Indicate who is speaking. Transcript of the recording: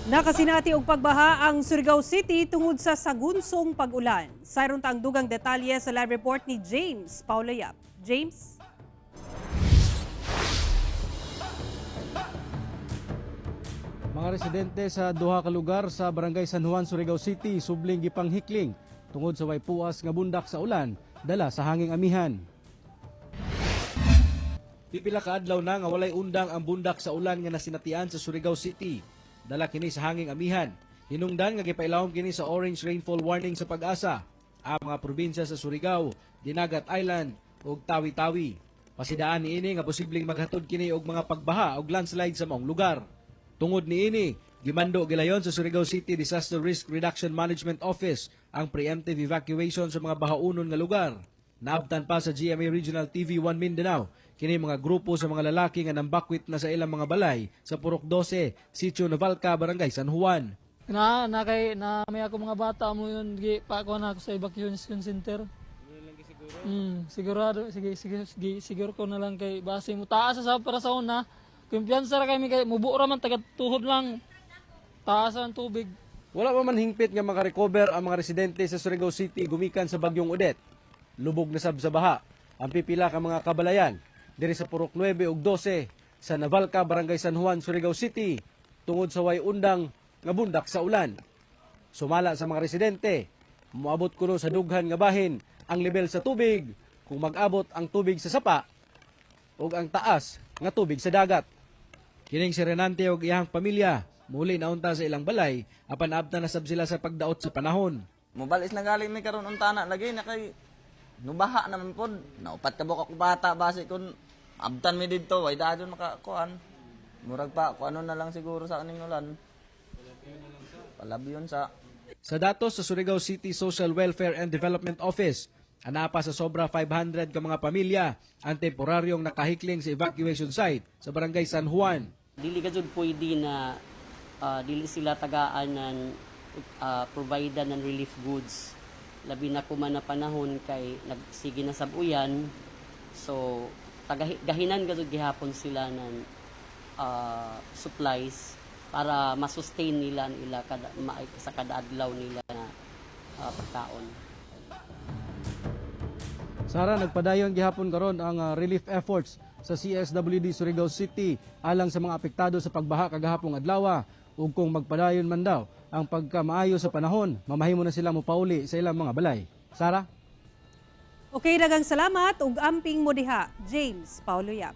Speaker 1: Nakasinati og pagbaha ang Surigao City tungod sa sagunsong pag-ulan. Sayron ta ang dugang detalye sa live report ni James Paulo Yap. James?
Speaker 2: Mga residente sa duha ka lugar sa Barangay San Juan, Surigao City, subling gipanghikling tungod sa way puas nga bundak sa ulan dala sa hanging amihan. Pipila ka adlaw na nga walay undang ang bundak sa ulan nga nasinatian sa Surigao City. Dala kini sa hanging amihan. Hinungdan nga gipailawom kini sa orange rainfall warning sa Pag-asa. Ang mga probinsya sa Surigao, Dinagat Island ug Tawi-Tawi. Pasidaan niini nga posibleng maghatod kini og mga pagbaha ug landslide sa maong lugar. Tungod niini, gimando gilayon sa Surigao City Disaster Risk Reduction Management Office ang preemptive evacuation sa mga bahaunon nga lugar. Naabtan pa sa GMA Regional TV 1 Mindanao kini mga grupo sa mga lalaki nga nambakwit na sa ilang mga balay sa Purok 12, Sitio Navalca, Barangay San Juan.
Speaker 3: Na na kay na may ako mga bata mo yun gi pa ko na ako sa evacuation center. Sigurado, sige sige sige, siguro ko na lang kay base mo taas sa para sa una. Kumpiyansa ra kami kay mubuo ra man taga tuhod lang. Taas ang tubig.
Speaker 2: Wala pa man hingpit nga makarecover ang mga residente sa Surigao City gumikan sa bagyong Odette. Lubog na sab sa baha ang pipila ka mga kabalayan diri sa Purok 9 ug 12 sa Navalca, Barangay San Juan, Surigao City tungod sa way undang nga bundak sa ulan. Sumala sa mga residente, moabot kuno sa dughan nga bahin ang level sa tubig kung mag-abot ang tubig sa sapa ug ang taas nga tubig sa dagat. Kining si Renante og iyang pamilya muli naunta sa ilang balay apan abta na sab sila sa pagdaot sa panahon.
Speaker 4: Mobalis na galing mi karon unta na lagi na kay nubaha naman pod. Naupat ka buok ako bata base kun abtan mi didto way dayon makakuan. Murag pa kuano na lang siguro sa aning ulan. Palabyon sa.
Speaker 2: Sa datos sa Surigao City Social Welfare and Development Office, anapa sa sobra 500 ka mga pamilya ang temporaryong nakahikling sa evacuation site sa Barangay San Juan.
Speaker 5: Dili ka jud pwede na dili sila tagaan ng provide ng relief goods, labi na kuman na panahon kay nagsige na sab uyan, so gahinan ka jud gihapon sila ng supplies para masustain nila ang ila kada, sa kada adlaw nila na pagkaon.
Speaker 2: Sara, nagpadayon gihapon karon ang relief efforts sa CSWD Surigao City alang sa mga apektado sa pagbaha kagahapong adlaw, ug kung magpadayon man daw ang pagkamaayo sa panahon, mamahimo na sila mopauli sa ilang mga balay. Sara?
Speaker 1: Okay, dagang salamat ug amping mo diha, James Paulo Yap.